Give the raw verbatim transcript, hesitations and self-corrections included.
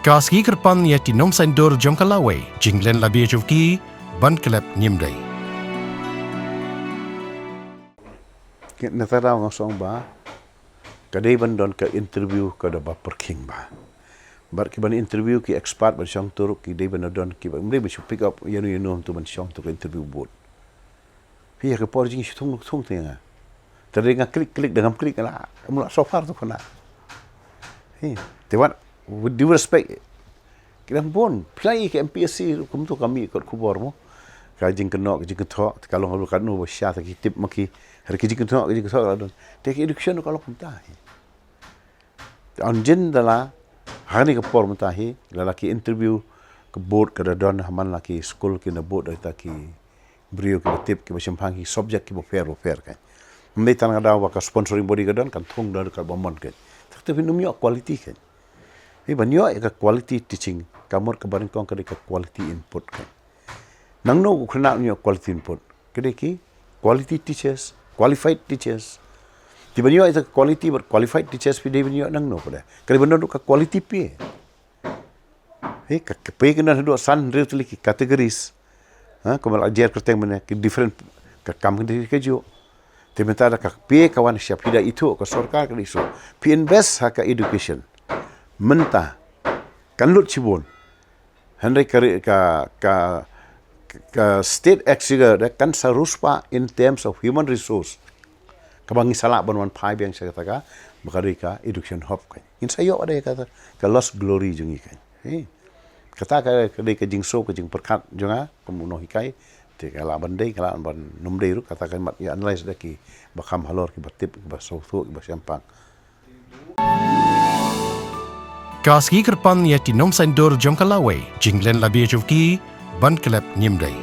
Ka sngi kyrpang ïa ki nongshong dur jong ka lawei, jinglen la bia jong ki ban klet ngim dei. Nangta daw nga sngew ba ka dei ban don ka interview ka da ba pyrkhing ba. Bad ki ban interview ki expert ban shong tur ki dei ban don ki ba mdei ban shu pick up ïano ïano tu ban shong tur ka interview board. Phi ïa ka por jing shu thung thung te nga. Te dei nga klik klik da ngam klik la. Mula so far tu khana. Hi, te wat with due respect. Ki dang bun, phi la i ka M P S C kum tu kami kot khubor mo. Ka jingkynnoh, ka jingkynnoh, te ka long ka nu ba sha ta ki tip ma ki. Har ki jingkynnoh, ki jingkynnoh la don. Te ki education ka long kumta hi. Te on jin da la, hani ka por mynta hi, la la ki interview, ka board ka da don, ha man la ki school ki na board da ta ki briew ki ba tip, ki ba shemphang ki subject ki ba fair, ba fair kan. Mdei tan ka daw ba ka sponsoring body ka don, kan thung don ka ba mon kan. Tak te phi num ïoh quality kan. Phi ban ïoh ïa ka quality teaching, ka mut ka ba nyngkong ka dei ka quality input kan. Nangno u khynnah u ïoh quality input. Ka dei ki quality teachers, qualified teachers. Te ban ïoh ïa ka quality bad qualified teachers phi dei ban ïoh nangno ka dei. Ka dei ban don ka quality pay. Hi, ka, ka pay ka don haduh san hynriew tylli ki categories. Ha, kumba la jer kyrteng mynne ki different ka kam ka dei ka juk. Te mynta da ka pay ka wan sha phi da ithuh ka sorkar ka dei so. Phi invest ha ka education. Mynta kan lut shibun. Hynrei ka ri-, ka, ka, ka state exchequer da kan sa riewspah in terms of human resource. Kaba ngi sa lah ban wan phai biang sha kata ka, ba ka dei ka education hub ka. Ngin sa ïoh da kata ka lost glory jong ngi ka. Hi. Kata ka, ka dei ka jingso ka jingpyrkhat jong nga, kum u nonghikai, te ka lah ban dei, ka lah ban nym dei ruh, kata ka mat ïa analyze da ki ba kham halor, ki ba tip, ki ba sngewthuh, ki ba shemphang. Ka sngi kyrpang ïa ki nongshong dur jong ka lawei, jinglen la bia jong ki ban klet ngim dei.